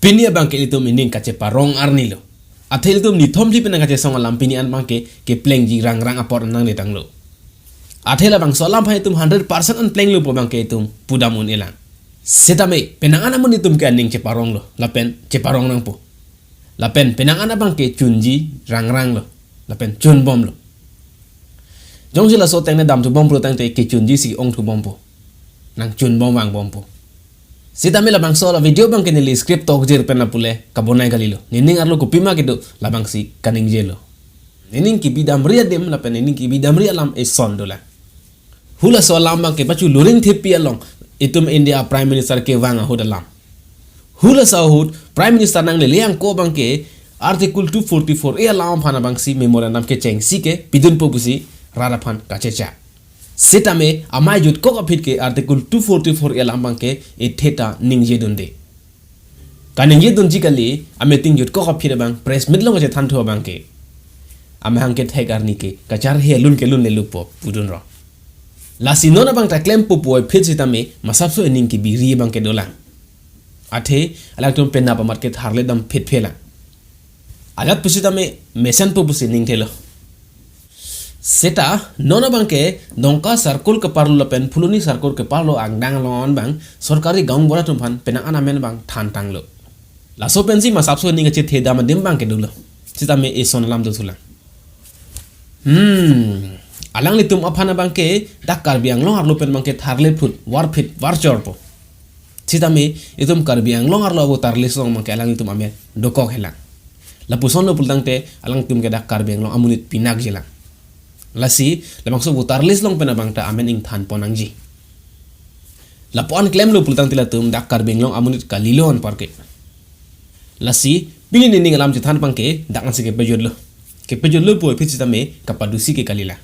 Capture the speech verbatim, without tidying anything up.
Pini abangke ilitum ining kacheparong arni lo. Athe ilitum nithom thli pen nangkachesong alam pini an abangke keplengji rangrang apor nangne tanglo. Athe labangso alam aphan itum hundred percent an plenglo pu abangke itum pudam un-elang. Setame penang an amonit atum ke aning cheparong lo, lapen cheparong nangpo. Lapen penang an abangke chunji rangrang lo, lapen chunbom lo. Jongsi laso ateng ne damthu bom pulo tangte kechunji si ongthu bompo. Nangchunbom vangbompo. Setame labangso la video abangke neli script tokjir pen la pule kabonai kalilo. Nening arlo kopima kedo labangsi kaningjelo. Nening kebi damri adim lapen nening kebi damri alam eson dolang. Hulaso alam abangke pachu luring thepi along itum India Prime Minister kevang ahut alam. Hulaso ahut Prime Minister nanglele angko abangke Article two forty-four A alam aphan abangsi memorandum kechengsi ke pidunpo pusi rat aphan kachecha. Setame amei jutkok aphi ke Article two forty-four A alam abangke etheta ningjedunde. Kaningjedunji kali, ameeting jutkok aphi abang press meet along kachethan thu abangke, amahang kethek arni ke kacharhe lun kelun le lupo pudunrong. Lasi non abang ta klempo puvoiphit setame masapso ining kebiri abangke dolang. Athe alangtum penap amat ke tharle dam phitphelang. Ajat pusitame mesenpo pusi ningthelo. Seta non abangke Dongka circle keparlo lapen Phuloni circle keparlo angdeng along abang sorkari gaonbura atum aphan penang an amen abang thantanglo. Laso pensi masapso ining kachethe dam adim abangke dolo. Setame eson alam dothulang. Hmm. Alanglitum aphan abangke dak Karbi Anglong arlo pen abangke tharle phut, varphit, varchorpo. Setame itum Karbi Anglong arlo avoter list along abangke alanglitum amen dokok helang. Lapuson lo pulo tangte alangtum ke dak Karbi Anglong amonit pinakjilang. Lasi labangso voter list along pen abang ta amen ingthanpon nangji. Lapu-an klemlo pulo tangte latum dak Karbi Anglong amonit kalilo anparke. Lasi pini nening alam chethan abangke dak ansi kepajutlo. Kepajutlo puvoiphit setame kapadusi ke kalila.